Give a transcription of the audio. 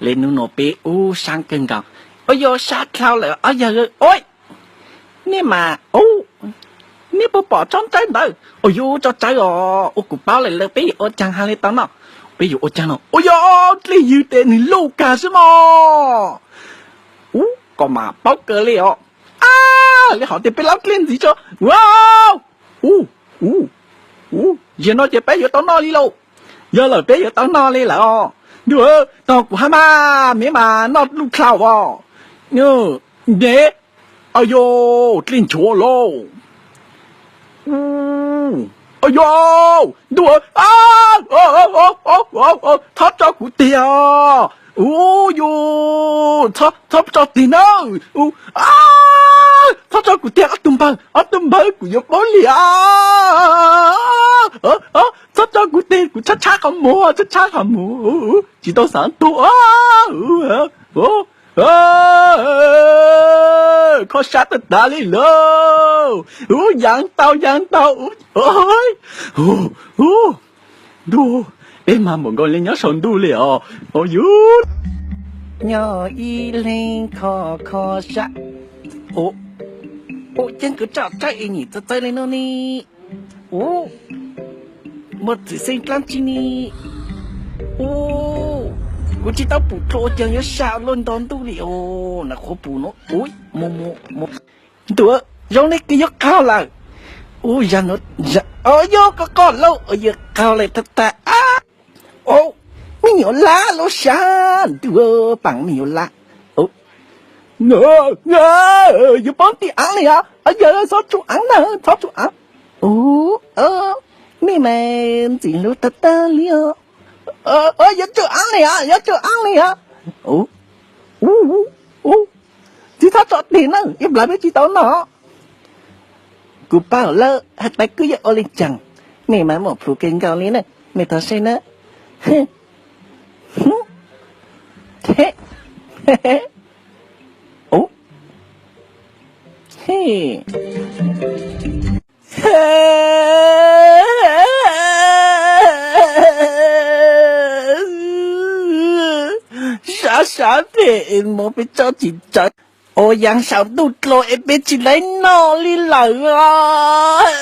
Le hnub no peb ub sab kawg nkaus. Ua yog sab dhau lawm ob yawg. Ua, nej mas ub, nej puas pom tsob tsawb ntawd? Ua yus tsob tsawb os, ua kuv paub lawm lawm peb yuav ua caag hab le tau noj? Peb yuav ua caag no? Ua yog dlej ywg tes nwg luj kag xwb mog. Ub, koj mas paub kawg le os. A, le hov tias peb laub dlej ntxiv tso. Ua, ub, ub, ub, yog no ces peb yuav tau noj li lauj. Yog lawm peb yuav tau noj li lawm os. Ntuj, tos kuv hab mas, me mas noj luj dlhau os. Ntev. Ua yog dlej nchuav lauj. Ua yog ntuj, txhob tso kuv tiag. Ua yog, txhob tso tiag na. Txhob tso kuv tiag ob tug npawg, ob tug npawg kuv yuav paub liam. Txhob tso kuv tiag, kuv tshab tshab qhov muag, tshab tshab qhov muag, tsis tau xaav tuag. Kho sab tag tag li lauj. Ub, yaav tau yaav tau. Ntuj, peb mag npaum nkaus li nyob saum ntuj li os. Ua yog nyob ib leeg kho kho sab. Ua, ceeb kwv tso tsawb es nyim txawv txawv li no ne. Ua, muaj txwm xeeb dlaab tsi ne. Ua, kuv tsis tau pum dlua ua caag yuav sab luaj nto ntuj li os. Nag qhuav pum no. Ua, ntuj, zoo le kws yuav qaug lawm. Ua, yog koj qoj lauj, yuav qaug lawm tag tag. Ua, me nyuam lab lub sab ntuj, paam me nyuam lab. Yuav poob tim aav li os, yog txhob tsum aav na, txhob tsum aav. Ua, me mas ntxim hlub tag tag li os. Yuav tsum aav li os, yuav tsum aav li os. Txiv txhob tso tiag na, ib plhaw peb tsis tau noj. Kuv paub lawm hais tas kuj yuav ua li caag, me mas muaj plhus kawg nkaus li na, me thov saib na. Sab sab phem es moog peb tsob tsis tsawv, ua yaav saum ntuj dlua es peb tsis lawv noj li lawm os.